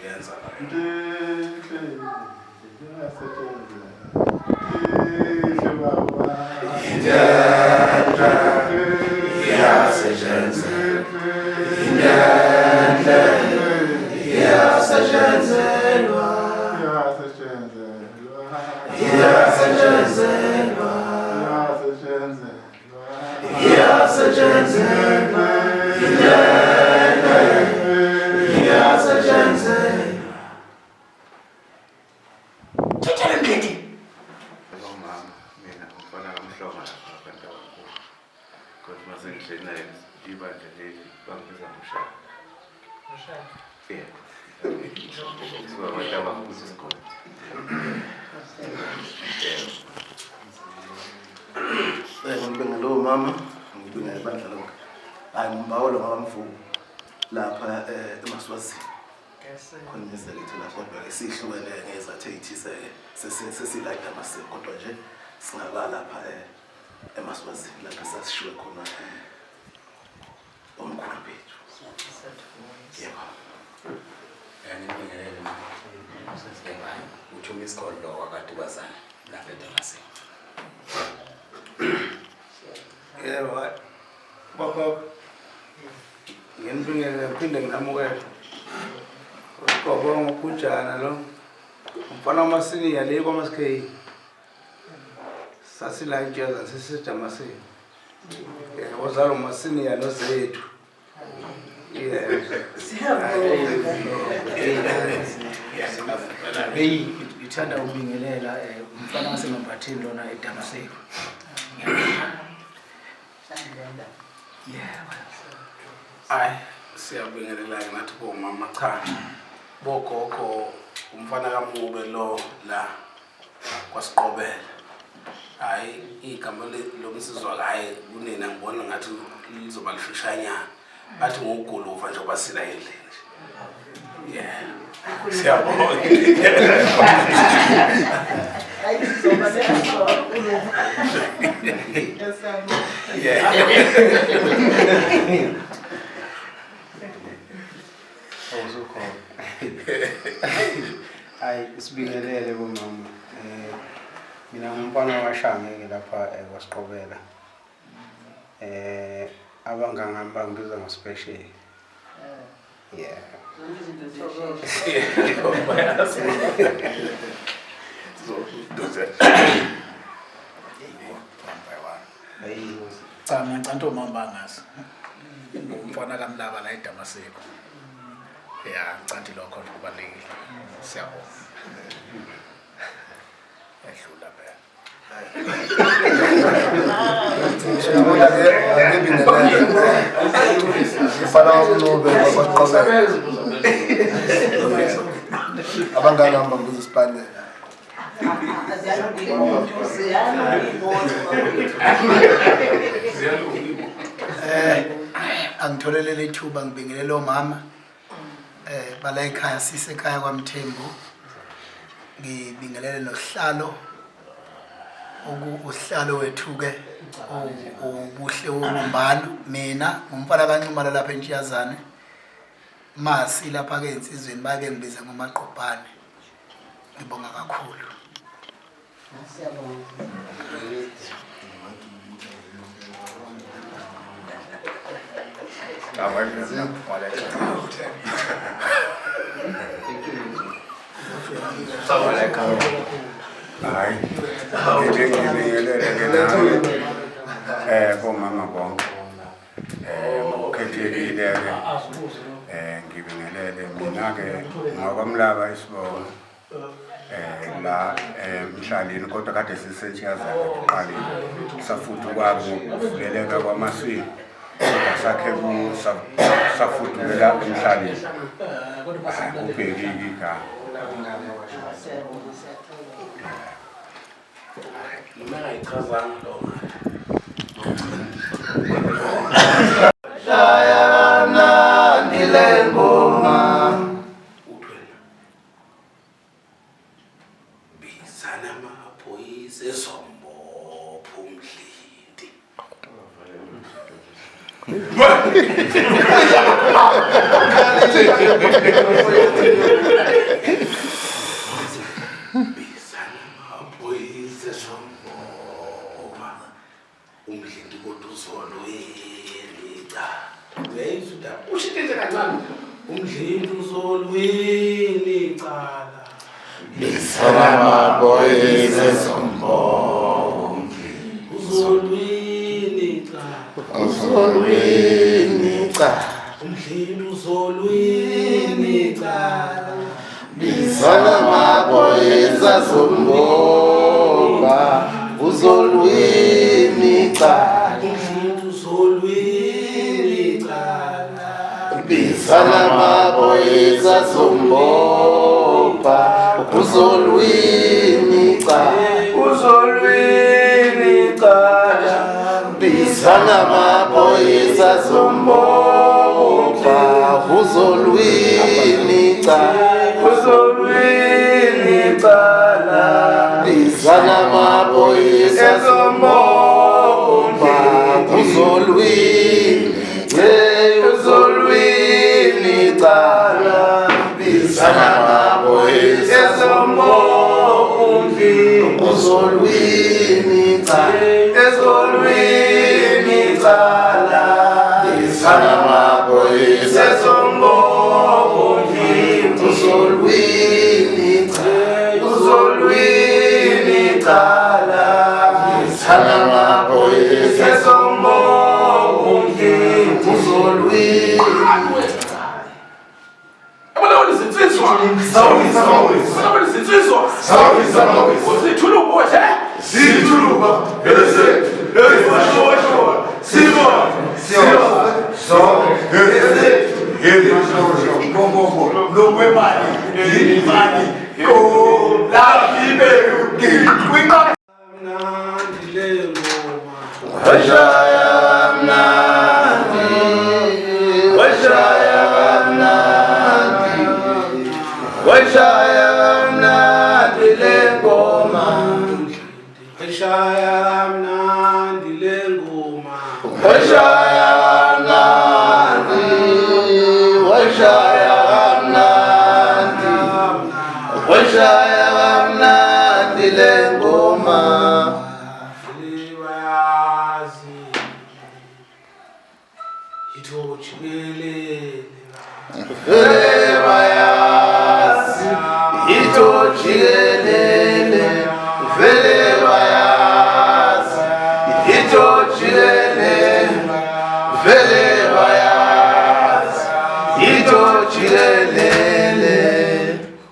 Ngiyenza la. Bomama, mina umfana kaMhlongo lapha abantu abakhulu. Kodwa uma sengihleli naye ibandla leli bangibiza ngoShaka. Yebo. Suka abantu abakhulu isigodi. Yebo. Ngibingelele omama, ngibingelele ibandla lonke. Hayi ngumbawo lo ngakamvubu lapha emaSwazini. Khona imizekelo ethu la kodwa ke sihlukene ngezathu ey'thise-ke sesila eDamaseko kodwa nje singaba lapha emaSwazini lapho sasishiwe khona omkhulu bethu. Yebo. Ngibingelele uthuma isikole lo wakadubazana lapha eDamaseko. Yebo, bokhokho. Nginibingelele ngiphinde nginamukele. Usiqobongo uGujana lo. Umfana wamasiniya le kwaMaskheyi. Sasila intsheza sisidamasini. Yebo, ozalwa uMasiniya noZethu. Hey, ngithanda ukubingelela umfana wasemambatheni lona eDamaseko. Yebo. Hayi, siyabingelela-ke nathi bomama cha. Bogogo umfana kaMube lo la kwaSiqobela. Hayi igama lomsizwa hayi kunina ngibona ngathi lizoba lifishanyana. Bathi nguguluva njengoba sila endlini nje. Yeah. Siyabonga. Yeah. Awusukhona. Hayi sibingelele bomama. Mina ngumfana waShange ke lapha kwaSiqobela. Abangangami bangibiza ngo-special. Yeah. Cha mina ngicela ukuthi omama bangazi. Umfana kaMlaba la eDamaseko. Ya, ngicela ukuthi lokho nje kubalulekile. Siyabonga. Edlula phela. Ngibingelele. Mfana wamnube wakwaqobela. Abangani bami bangibiza isipanela. Angitholele ithuba ngibingelele omama bala ekhaya sisekhaya kwaMthembu. Ngibingelele nosihlalo usihlalo wethu ke ubuhle wobumbano. Mina ngumfana kaNxumalo lapha eNtshiyazane. Masi lapha ke insizweni baye bengibiza ngomaqobhane. Ngibonga kakhulu. Hayi, ngithi ngibingelele ke nawe bomama bonke. Ngokukhethekile ke ngibingelele mina ke ngwakwamlaba isibongo la emhlaleni kodwa kade sisetshazana ekuqaleni safuduka ngokuvuleleka kwamasiko kodwa sakhe safudukela emhlaleni. Hayi kubhekike igama. Noma engayichazanga lo. Shaya kamnandi le ngoma. Uthi wena bizana amaphoyisa ezombopha umdlindi. Uzolwini icala. Bizana amaphoyisa ezombongi. Uzolwini icala. Uzolwini icala. Umdlini uzolwini icala. Bizana amaphoyisa azombopha. Uzolwini icala. Umdlini uzolwini icala. Bizana amaphoyisa azombopha. Uzolwini icala. Uzolwini icala. Bizana amaphoyisa azombopha. Uzolwini icala. Uzolwini icala. Bizana amaphoyisa azombopha. Uzolwini, hey, uzolwini icala. Bizana amaphoyisa Ezombongi. Uzolwini icala. Ezolwini icala. Bizana amaphoyisa Ezombongi. Uzolwini icala. Uzolwini icala. Bizana amaphoyisa Ezombongi. Uzolwini. Mnandi le ngoma. Washaya kamnandi, washaya kamnandi, washaya kamnandi le ngoma. Washaya kamnandi le ngoma. Washaya kamnandi, washaya kamnandi, washaya kamnandi le ngoma. Bayazi ithojikelele. Vele bayazi itojikelele, vele bayazi itojikelele, vele bayazi itojikelele.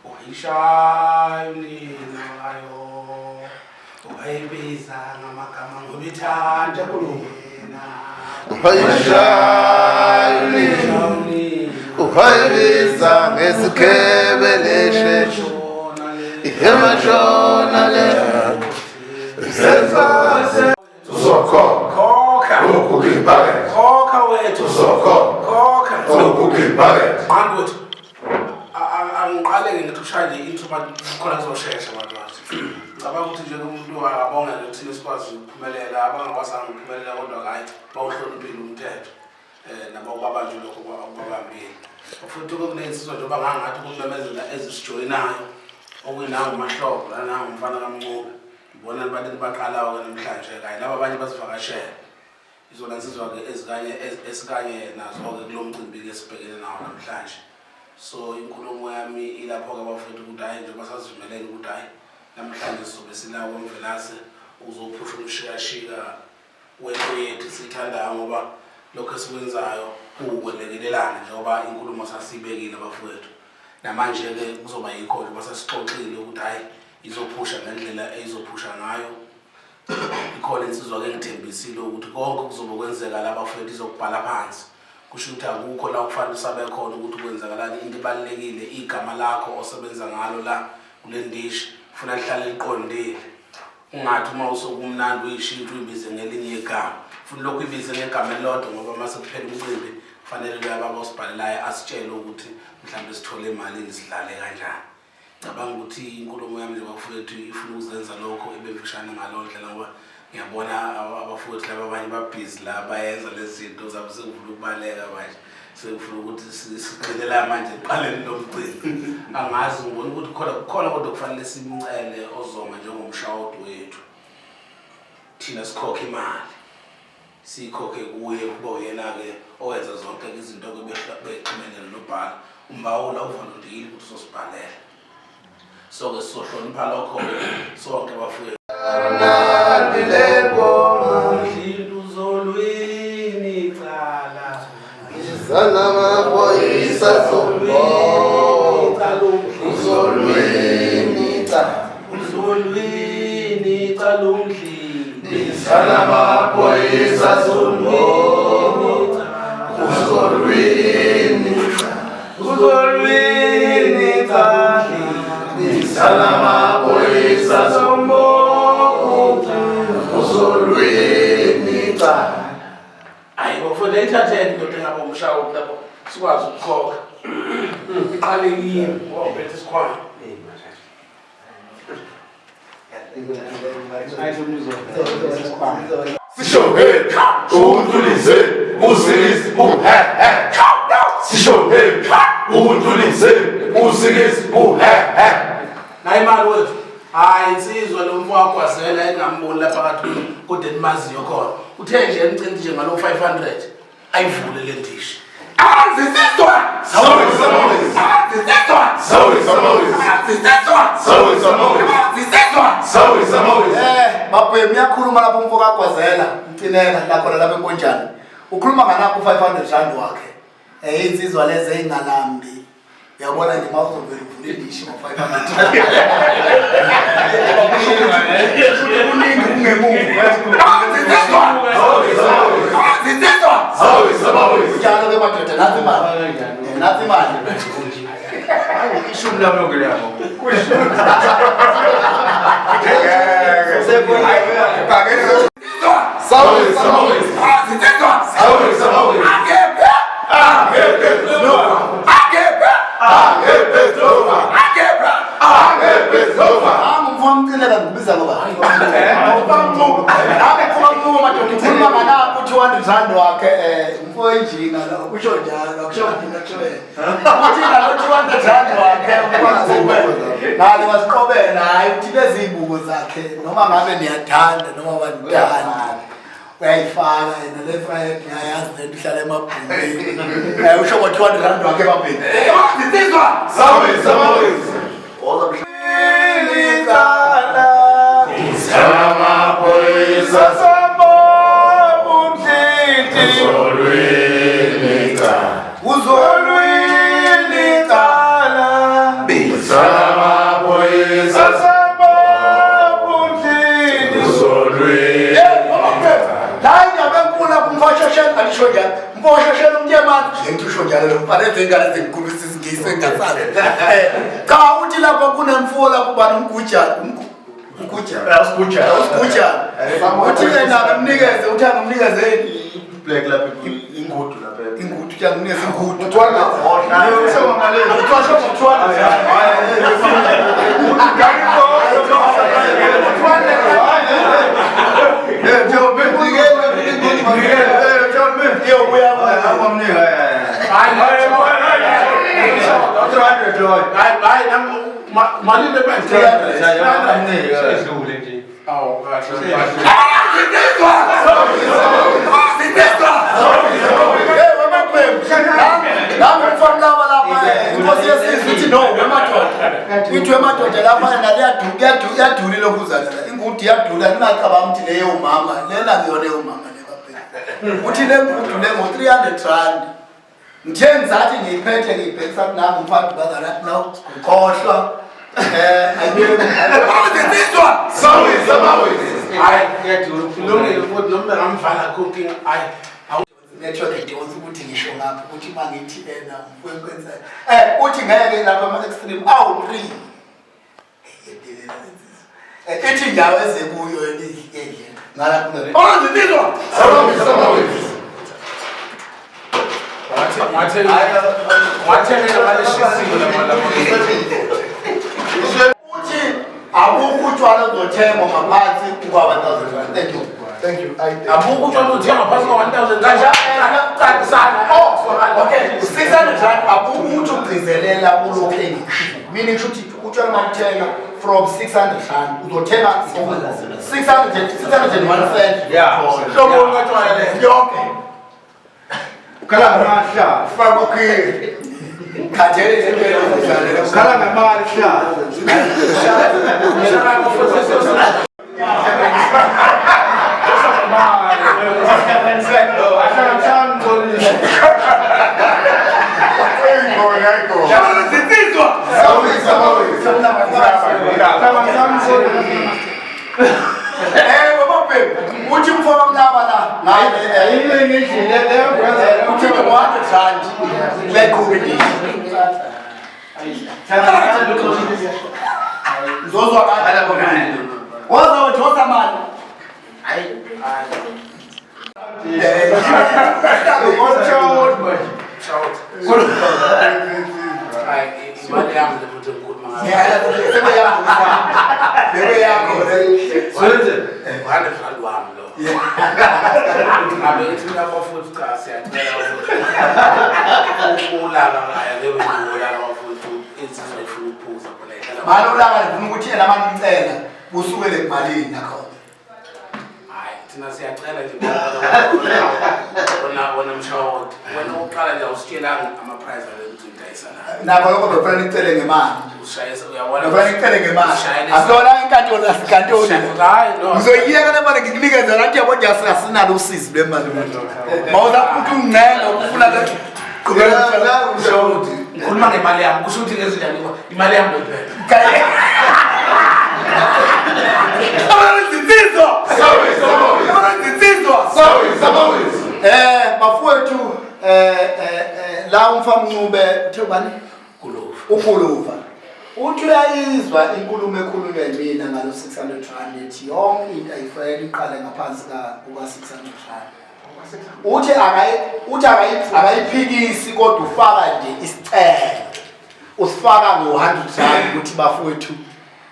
Wayishaya umlilo wayo, wayibiza ngamagama ngoba ithanda kulungena. Wayishaya umlilo, wayibiza ngesikhebe lesheshe, emashona le Uzokhokha. Khokha. Uzokhokha ibhakede. Khokha wethu. Uzokhokha. Khokha. Uzokhokha ibhakede. Angithi angiqale-ke ngithi ushaye nje intro but khona kuzoshesha bantu bathi. Ngicabanga ukuthi nje umuntu akabongele thina sikwazi ukuphumelela, abangakwazanga ukuphumelela kodwa hhayi bawuhloniphile umthetho. Nabo babanjwe lokho okubabambile. Futhi kuney'nsizwa njengoba ngangathi ukumemezela ezisijoyinayo okuyinangu Mahlobo lana nangu umfana kaMncube. Ngibona abantu baqalayo-ke namhlanje kanye laba abanye basivakashele. Izona nsizwa-ke ezikanye esikanye nazo-ke kulo mcimbi-ke esibhekene nawo namhlanje. So inkulumo yami ilapho-ke bafethu ukuthi hhayi njengoba sasivumelene ukuthi hhayi namhlanje sizobe sila kwaMvelase uzophusha umshikashika wento yethu esiyithandayo ngoba lokho esikwenzayo kuwukwelekelelana njengoba inkulumo sasiyibekile bafowethu. Namanje-ke kuzoba yikho njengoba sasixoxile ukuthi hhayi izophusha ngendlela eyizophusha ngayo. Ikhona insizwa-ke engithembisile ukuthi konke kuzobe kwenzeka la bafowethu izokubhala phansi. Kusho ukuthi akukho la kufanele usabe khona ukuthi kwenzakalani. Into ebalulekile igama lakho osebenza ngalo la kule ndishi kufuna lihlale liqondile. Ungathi uma usukumnandi uyishintshe uyibize ngelinye igama. Funa lokhu uyibize ngegama elilodwa ngoba uma sekuphela umcimbi kufanele loya baba osibhalelayo asitshele ukuthi mhlawumbe sithole imalini sidlale kanjani. Ngicabanga ukuthi inkulumo yami nje bafowethu ifuna ukuzenza lokho ibe mfishane ngaleyo ndlela ngoba ngiyabona abafowethu laba abanye babhizi la bayenza lezi zinto zabo sekuvula ukubaleka manje. Sekufuna ukuthi sigcine la manje ekuqaleni lo mcimbi. Angazi ngibona ukuthi khona kodwa kufanele simcele ozoma njengomshawodi wethu. Thina sikhokhe imali. Siyikhokhe kuye kuba uyena-ke owenza zonke izinto-ke bexhumene nobhala. uMbawula uvolondile ukuthi uzosibhalela. So-ke sizohlonipha lokho-ke sonke bafowethu. Hayi bafowethu, ayithatheni indoda engabe umshawuthi lapho sikwazi ukukhokha. Iqale kimi wawuphethe isikhwama. Sisho hey, untulise, usikisi, uhe he. Sisho hey, untulise, usikisi, uhe he. Nayi imali wethu. Hayi insizwa lo mfo wagwazela engamboni lapha phakathi kodwa enimaziyo khona. Uthe nje emcinti nje ngalo 500 ayivule le ndishi. Azisizwa! Zawezi, zawezi. Azisizwa! Zawezi, zawezi. Azisizwa! Zawezi, zawezi. Azisizwa! Zawezi, zawezi. Mabhemu uyakhuluma lapho umfo kaGwazela, Mcineka la khona lapha eNkonjane. Ukhuluma nganakho 500 rand wakhe. Insizwa lezi eyingalambi. Uyabona nje uma uzovela uvule indishi ngo-500. Kuningi kungemuva. Azisizwa! Zawezi, zawezi. Azisizwa! Zawezi, zawezi. Kunjalo ke madoda, nathi imali. Nathi imali. Ishumi lami lonke liyabo. Zawezi, zawezi. Azisizwa! Zawezi, zawezi. Akephe! Akephe Nova. Akephe! Akephe Nova. Akephe! Akephe Nova. Nangu umfo kaMcineka ngikubiza ngoba. Nangu umfo kaMncube madoda ukhuluma nganakho 200 rand wakhe umfo wenjinga lo usho njalo akusho mina kusho yena. Uthi ngalo 200 rand wakhe umfo kaMncube. Ngale wasiqobela hayi uthi lezi zibuko zakhe noma ngabe niyathanda noma banithanda. Uyayifaka yena le frayed ngiyayazi lento ihlala emabhulini. Usho ngo 200 rand wakhe babheki. Azisizwa! Zawezi, zawezi. Zamaphoyisa uzolwini cala. Uzolwini cala. Zamaphoyisa uzolwini. La indaba enkulu lapho umfashoshela alisho njalo. Umfashoshela umnyamana. Lento usho njalo lo mfana ezingane ezinkulu isingisi engasazi. Cha uthi lapha kunemfuyo lapho bani umgujana umgujana. Usigujana. Usigujana. Uthi yena akamnikeze uthi akamnikeze Black lapha ingudu lapha. ingudu uthi akamnikeze ingudu. Kuthiwa Kuthiwa sho kuthiwa Hayi hayi nami malini le mali? Sedlule nje. Awu kahle. Azisizwa! Azisizwa! Hey wemabhemu. Nangu umfana laba lapha inkosi yesizwe ithi no wemadoda. Ithi wemadoda lapha yena liyadula lokuzana la. Ingudu iyadula ningacabanga ukuthi leyo mama lena kuyona yomama le babhemu. Uthi le ngudu le ngo 300 rand. Ngithe ngizathi ngiyiphethe ngiyibhekisa kunangu umfana bazala no khohlwa. Ayibeke Azisizwa! Zawezi, zawezi. Hayi kulungile futhi noma bengamvala cooking hayi network idonsa ukuthi ngisho ngapha ukuthi uma ngithi ena mfowethu uthi ngeke lapha ama extreme awu 3 ithi indawo ezekuyo endlela ngala kuna Azisizwa! Zawezi, zawezi. Wathengela mali eshisiwe lapha lapha. uthi akukho utshwala ozothengwa ngaphansi kuka 1000 rand. Thank you. Thank you. Abukho utshwala uzothenga ngaphansi kwa 1000 kanje sana. Oh, okay. 600 rand akukho ukuthi ugcizelela kulokhu engikusho. Meaning kusho ukuthi utshwala mawuthenga from 600 rand uzothenga 600 601 cent. Yeah. Hlobo olukatshwala le. Yonke. Ukhala ngamahla. Faka ukhiye. Khathele nje impela ukudlalela. Ukhala ngamali hlala. Uthi umfo wamlaba la uthi ngo-100 rand uyayiqhuba indishi ngizozwa woza wethu woza mani. Hayi, imali yami le futhi ngikhuluma ngayo. Bebe yakho. R100 wami lo. Ngabe ngithi mina bafowethu, cha, siyacela bafowethu. Ulaka ngayo ngeke ulaka bafowethu, insizwa ifuna ukuphuza phela ihlala. Mali ulaka ndifuna ukuthi yena mani ucela usukele kumalini nakhona. Hayi, thina siyacela nje wena wena mshawoti. Wena uqala nje awusitshelanga ama-price ale ukuthi udayisa nayo. Nakho lokho bekufanele nicele ngemali. Ushayisa uyabona. Bekufanele nicele ngemali. Ushayela Asilona inkantolo, asinkantolo. Hayi no. Ngizoyiyeka le mali ngikunikeze ngathi yabo nje asinalo usizi lwemali manje. Mawuza uthi uncenga ukufuna le qhubeka. Ngikhuluma ngemali yami, kusho ukuthi ngezinjani imali yami kuphela. Zinsizwa! Zinsizwa! Bafowethu, la umfamncube uthe ubani? Guluva. Uguluva. Uthi uyayizwa inkulumo ekhulunywa yimina ngalo R600 ethi yonke into ayifanele iqale ngaphansi kuka R600. Uthi akayi uthi akayiphikisi kodwa ufaka nje isicelo. Usifaka ngo-R100 ukuthi bafowethu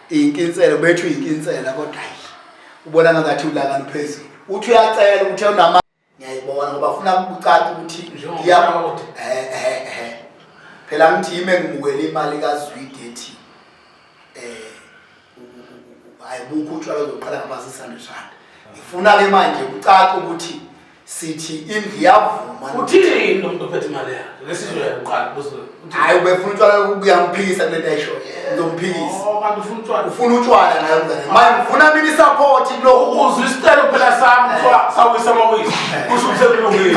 inkinsela bethu inkinsela, kodwa hayi, ubona ngathi ulaka luphezulu. Uthi uyacela ukuthi unama ngiyayibona ngoba funa kucaca ukuthi Njengomshawoti. Phela ngithi yime ngimukele imali kaZwide ethi ayibukho utshwala ozoqala ngaphansi R600. Ngifuna ke manje kucace ukuthi sithi indlu iyavuma. Uthini lo muntu ophethe imali yakhe? Lesizwe uqala buzo. Hayi, ubefuna utshwala, kuyamphikisa kule nto ayishoyo, ngizomphikisa. Oh, kanti ufuna utshwala. Ufuna utshwala naye mngane. Manje ngifuna mina i-support kulokhu. Uzwa isicelo phela sami kuthiwa sawisa amawisi. Kusho ukuthi sekulungile.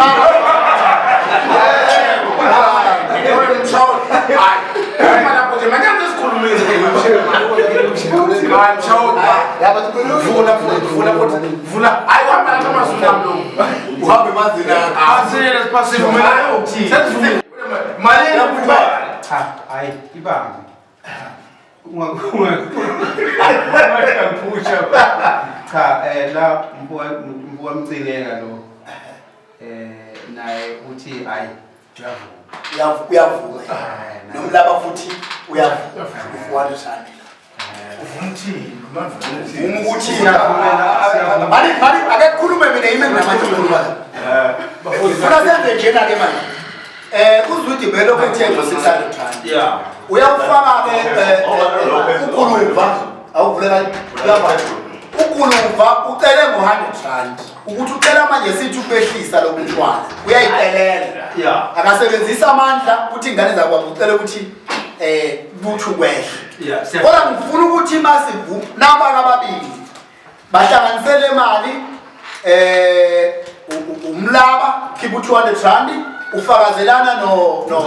Hayi, uma lapho nje manje sikhulumile. Hayi mshawoti. Vula futhi, vula futhi. Vula. Hayi, uhamba lapha amazulu ami lo. Uhambe emanzini akho. Asiyele siphasivumelana ukuthini? Sesivumelene. Malini? Cha, hayi, ibambe. Ungaphusha. Cha, la mbuka mbuka mcineka lo. Naye uthi hayi, uyavuma. Uyavuma. Nomlaba futhi uyavuma. R400. Uvuma ukuthi mali mali ake kukhulume mina yimi nginamanje ukukhuluma la. Funa senze njena ke manje. Uzwidi belokhu ethe ngo R600. Uyawufaka ke uGuluva awuvulela uyava. Uguluva ucele ngo-R100 ukuthi ucela manje sithi ukwehlisa lo mntwana uyayicelela. Akasebenzisa amandla uthi ingane zakwabo ucele ukuthi buthu kwehle. Kodwa ngifuna ukuthi masivu naba ababili bahlanganisele imali, umlaba khipha u-R200, ufakazelana no no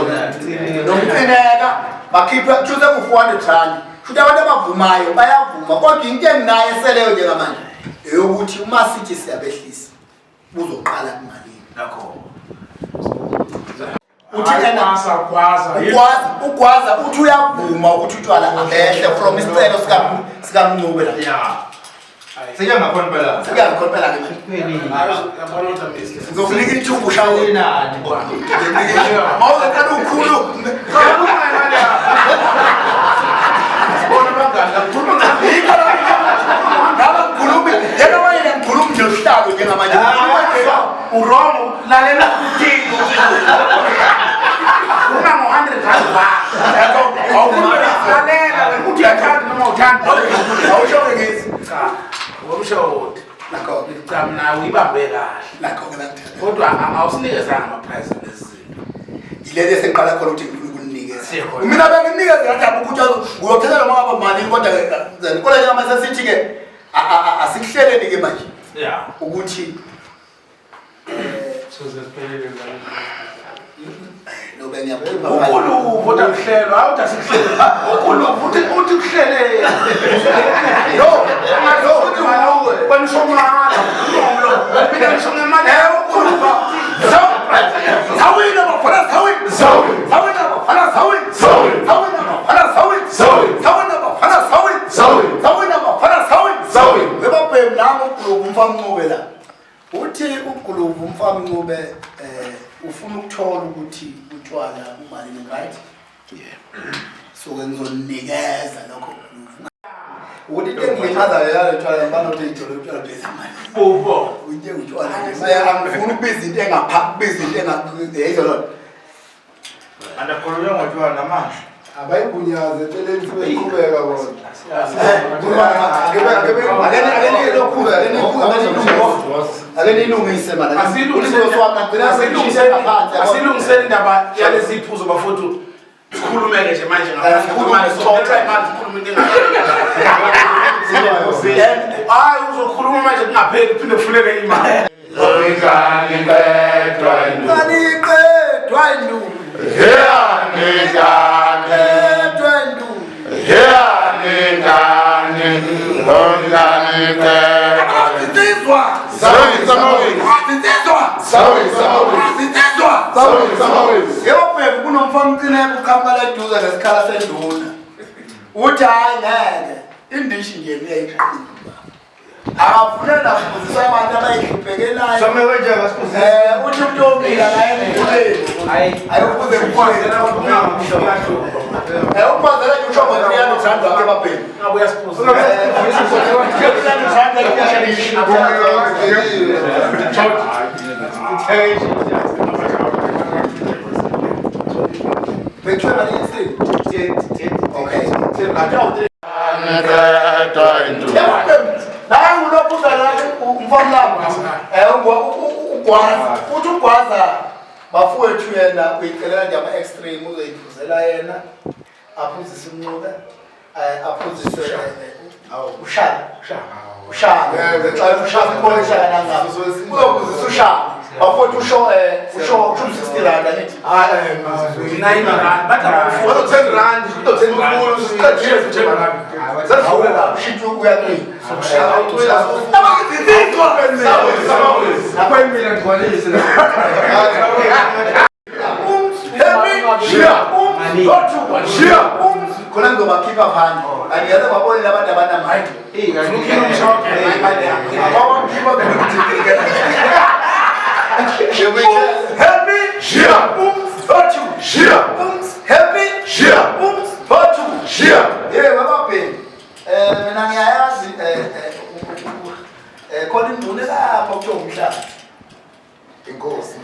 nomqineka, bakhipha kuthuse ku-R400. Futhi abantu abavumayo bayavuma, kodwa into enginayo eseleyo njengamanje eyokuthi uma sithi siyabehlisa buzoqala kumalini. Nakho. Uthi ena Gwaza gwaza. Ugwaza ugwaza uthi uyavuma ukuthi utshwala abehle from isicelo sikaMncube la. Sekuyangakhona phela. Sekuyangakhona phela ke manje. Yabona ukuthi amazing. Ngizokunika ithuba ushawe. Mawuzoqala ukhulume. Bona bangani la khuluma. Ngaba ngikhulumi njengamanje, ngikhulumi nje usihlalo njengamanje. Ngikhuluma nje. U-wrong, lalela uthini. Khuluma ngo-R100 wakho. Awukhuluma, lalela wena uthi uyathanda noma uthanda. Awusho-ke ngithi. Cha, ngomshawoti. Nakho. Cha, mina uyibambe kahle. Nakho-ke la ngithanda. Kodwa awusinikezanga ama-price lezi zinto. Yileli esengiqala khona ukuthi ngifuna ukuninikeza. Mina benginikeze kanjani ukuthi uyothatha noma ngaba malini kodwa ke kodwa njengoba sesithi ke asikuhleleni ke manje. Yeah. Ukuthi Soze siphelele manje. Lo bengiyakhipha. Ukuluvu kodwa kuhlelwa, hayi uthi asikuhlele. Ukuluvu uthi uthi kuhlele. No, no, wena usho mahala. Mina ngisho ngemali. Ukuluvu. Sawina bafana sawina. Sawina. Sawina bafana sawina. Sawina. Sawina bafana sawina. Sawina. Sawina bafana sawina. Sawina. Sawina bafana sawina. Sawina. Webabhemu nami uGuluvu umfamncube la. Uthi uGuluvu umfamncube ufuna ukuthola ukuthi utshwala umalini, right? Yeah. So ke ngizonikeza lokho Guluvu. Ukuthi into engilimazayo yalo tshwala ngibanothi ijolo utshwala bezamali. Bubo. Into utshwala nje. Maya angifuni ukubiza into engapha, kubiza into engayizwa lona. Anakhulunywa ngotshwala namanje. Abayigunyaze eceleni sibeqhubeka bona. Ake nilungise mana. Asilungiseni indaba yalezi iphuzo bafowethu. Sikhulumeke nje manje Sikhulume, sixoxe manje sikhulume into engapheli. Hayi uzokhuluma manje kungapheli kuphinde kufuneke imali. Nganiqedwa induku. Nganiqedwa induku. Nganiqedwa induku. Nganiqedwa. Sawisa mawisa. Sawisa mawisa. Sawisa mawisa. Yebo bhemu kunomfana umcine uqhamuka eduze ngesikhala senduna. Uthi hayi ngeke indishi nje iyayiqhuba. Akafunela kufundisa abantu abayihluphekelayo. Some wenje akasifundisa. Uthi umuntu omila la emkhuleni. Hayi. Ayokuze kukhona. Uphazela nje usho ngo 300 rand wakhe babhemu. Ngabe uyasiphuza. 300 rand Okay. Ugwaza uthi ugwaza bafowethu yena uyicelela nje ama-extreme uzoyiphuzela yena aphuzise umncube aphuzise ushaka ushaka ushaka nangapha uzophuzisa ushaka bafowethu usho usho 60 rand angithi 9 rand bathi abafuna 10 rand 10 rand siqedile 10 rand ushintsha uyaqina Akwemile ngigcwalise. Khona ngizobakhipha phandle angiyeze babone labantu abanamali. Happy Happy Yeah, bababhemi. Mina ngiyayazi khona induna lapha kuthiwa umhlaba. Inkosi.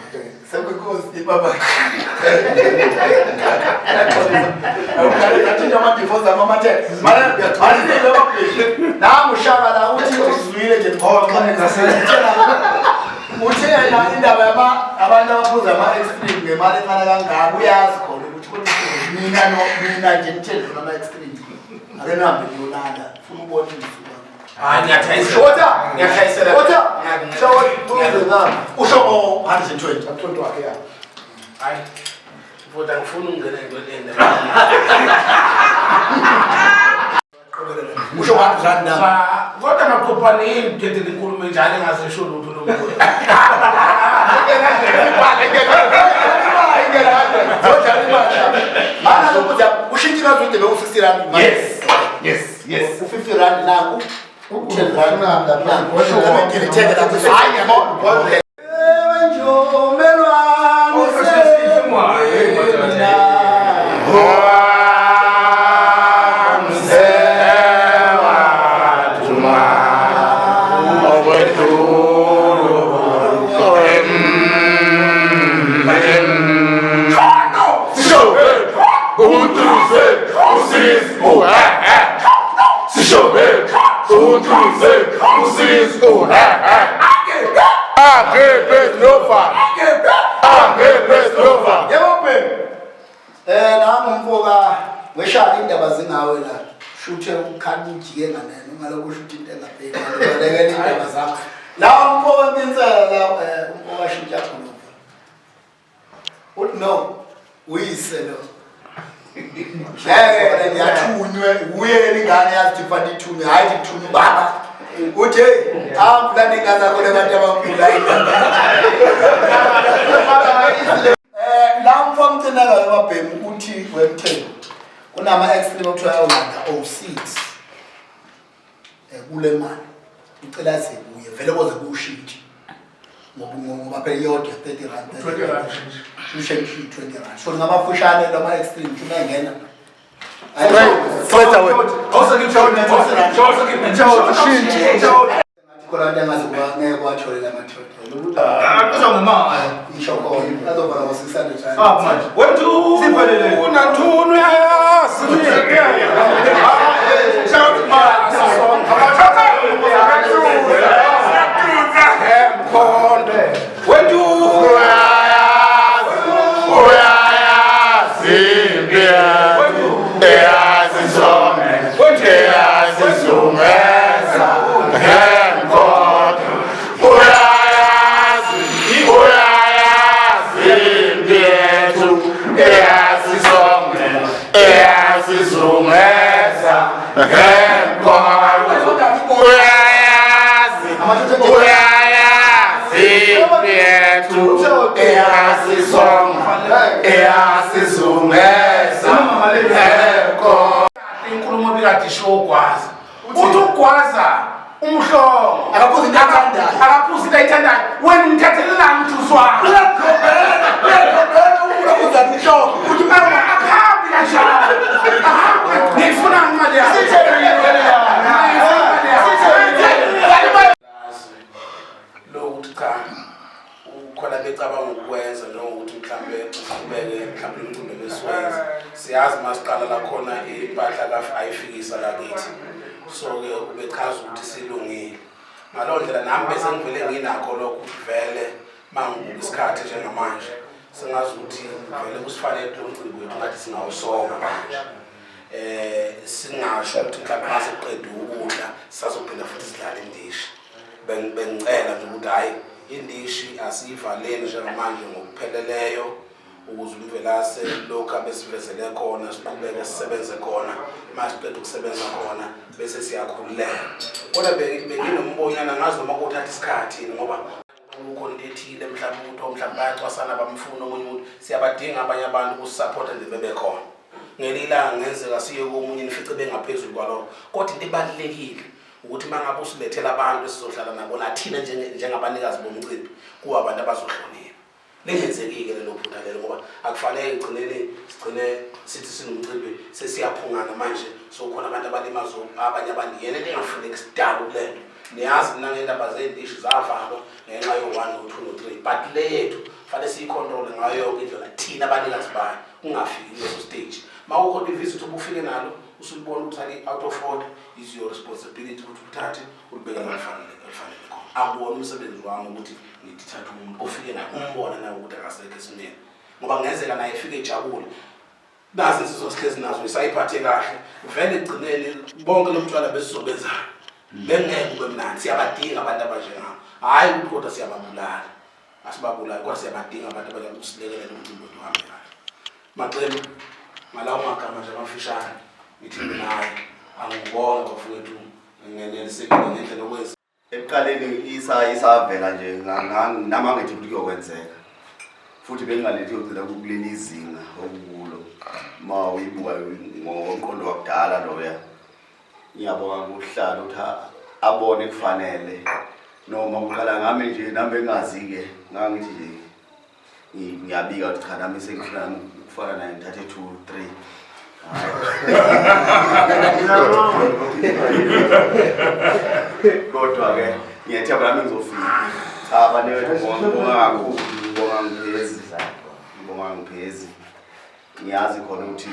Sekuyinkosi baba. Awuqale ama-divorce amamathe. Manje bababhemi. Nangu ushaka la uthi uzwile nje ngixoxa uthi yena indaba yama abantu abaphuza ama-extreme ngemali encane kangaka uyazi khona ukuthi kodwa mina no mina nje ngithe ama-extreme. Ake nihambe niyolala funa ubone imisuka. Hayi ngiyathayisela. Shota, Ngiyathayisela. Shota. Shota. Usho ngo 120. 20 wakhe ya. Hayi. Mfowethu angifuni ukungena entweni ende. Usho 100 rand na. Kodwa maqophane yini ngidedele inkulumo enjalo engazisho lutho lo muntu. Mana lokuthi ushintshe kazude beku 60 rand. Yes. Yes, yes. U 50 rand nangu. 10 rand nangu. Hayi yabo. Nangu mfoka weshaka indaba zingawe la. Shuthe ukhanda ujike nganeno ungalokhu ushuthe into engapheli. Balekela indaba zakho. La mfoka Nkinsela la umfoka shintsha khona. Uthi no uyise lo. Ngeke ngiyathunywe uye ingane yazi ukuthi fanele ithunywe hayi ithunywe ubaba. Uthi hey amfulana ingane zakho lebantu abakhulu ayindaba. La mfo amcinela webabhemu uthi wemthembu kunama extreme okuthiwa ayolanda 06 kule mali ucela aze kuye vele koze kuwushintshe ngoba ngoba phela iyodwa 30 rand 20 rand ushe 20 rand so ngamafushane lama extreme nje uma engena Straight away. Khona into engazi kuba ngeke kwatholela amathotho. Aqizwa ngemali. Isho khona azovala ngo-600 rand. Ah manje. Siphelele. Unantunu uyayazi. Inkulumo ebikade isho ugwaza uthi ugwaza umhlongo Akaphuzi into ayithandayo. Akaphuzi into ayithandayo. Wena umthathelelani ujusi wakho? Uyakhombela, uyakhombela umuntu umhlongo. Uthi akuhambi kanjalo, ahambi. Ngiyifuna imali yakho. Lokuthi cha ukhona becabanga ukwenza njengokuthi mhlambe uqhubeke mhlambe umcimbi besiwenza siyazi masiqala la khona impahla ayifikisa la kithi, so-ke ubechaza ukuthi silungile ngalowo ndlela. Nami bese ngivele nginakho lokho ukuthi vele mangibuka isikhathi njengamanje sengazi ukuthi vele kusifanele lo mcimbi wethu ngathi singawusonga manje, singasho ukuthi mhlawumbe mase kuqedwe ukudla sisazophinda futhi sidlale indishi. Bengicela nje ukuthi hhayi, indishi asiyivaleni njengamanje ngokupheleleyo ukuze uMvelase lokhu abesivezele khona siqhubeke sisebenze khona. Uma siqeda ukusebenza khona bese siyakhululeka. Kodwa benginombonyana ngazi noma kothatha isikhathi yini, ngoba kukhona into ethile mhlawumbe ukuthi mhlawumbe bayacwasana bamfuna omunye umuntu. Siyabadinga abanye abantu ukusisaphotha nje bebekhona. Ngelinye ilanga kungenzeka siye komunye nifice bengaphezulu kwalokho. Kodwa into ebalulekile ukuthi uma ngabe usilethela abantu esizohlala nabo nathina njengabanikazi bomcimbi, kuba abantu abazohlonipha. Lingenzeki-ke lelo phutha lelo, ngoba akufanele igcineni sigcine sithi sinomcimbi sesiyaphungana manje, sokhona abantu abalimaza abanye abantu. Yena into engafuneki sidalo kule nto. Niyazi mina ngendaba zey'ndishi zavalwa ngenxa yo-one, no-two, no-three, but le yethu fanele siyikhontrole ngayo yonke indlela thina abanikazi bayo, kungafiki kuleso stage. Uma kukhona i-visit ubufike nalo usulibona ukuthi ali-out of order, is your responsibility ukuthi uthathe ulibeke la lifanele khona. Akuwona umsebenzi wami ukuthi ngithi thatha umuntu ofike naye umbone nawe ukuthi akasekho esimeni, ngoba kungenzeka naye efike ejabule, nazi insizwa sihlezi nazo isayiphathe kahle. Vele ekugcineni bonke lo mntwana besizobenzayo bengeke kube mnandi. Siyabadinga abantu abanjengabo, hhayi ukuthi kodwa siyababulala, asibabulali, kodwa siyabadinga abantu abanjengabo ukusilekelela umcimbi wethu uhambe kahle. Maxemu, ngalawo magama nje amafishane ngithi mina hhayi, angibonge bafowethu, ngenelisekile ngendlela okwenza. Ekuqaleni isavela nje nami angithi ukuthi kuyokwenzeka, futhi bengingalethi yogcina kuleli zinga okukulo uma uyibuka ngomqondo wakudala loya. Ngiyabonga kuhlala ukuthi abone kufanele noma kuqala ngami nje, nami bengazi-ke, ngangithi nje ngiyabika ukuthi cha, nami sengifuna nami ukufana naye, ngithathe two three. Kodwa-ke ngiyethemba nami ngizofika. Cha banewethu, ngibonga kakhulu, ngibonga ngiphezi, ngibonga ngiphezi. Ngiyazi khona ukuthi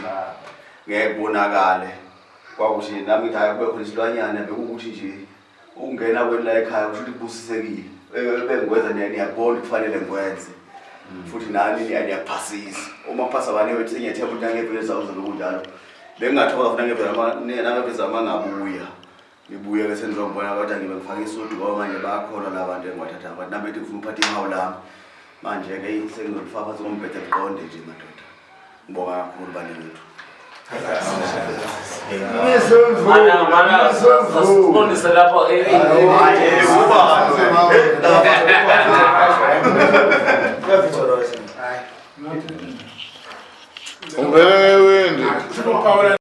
ngeke kubonakale kwakuthi nami ngithi hhayi kube khona isilwanyana, bekukuthi nje ukungena kwenu la ekhaya kusho ukuthi kubusisekile. Bengikwenza niyakubona kufanele ngikwenze, futhi nani niyakuphasisa. Uma kuphasa abanye wethu sengiyethemba ukuthi nangevele zawo kuzobe kunjalo. Bengingathokoza futhi nangevele nangevele uma ngabuya. Ngibuye ke senizongibona kodwa ngibe ngifake isudu ngoba manje bayakholwa la bantu engibathatha abantu nami bethi ngifuna uphatha ihawu lami. Manje ke sengizolifaka phansi kombhede liqonde nje madoda. Ngibonga kakhulu bani wethu. Mana sifundise lapho Ungene ngewindi.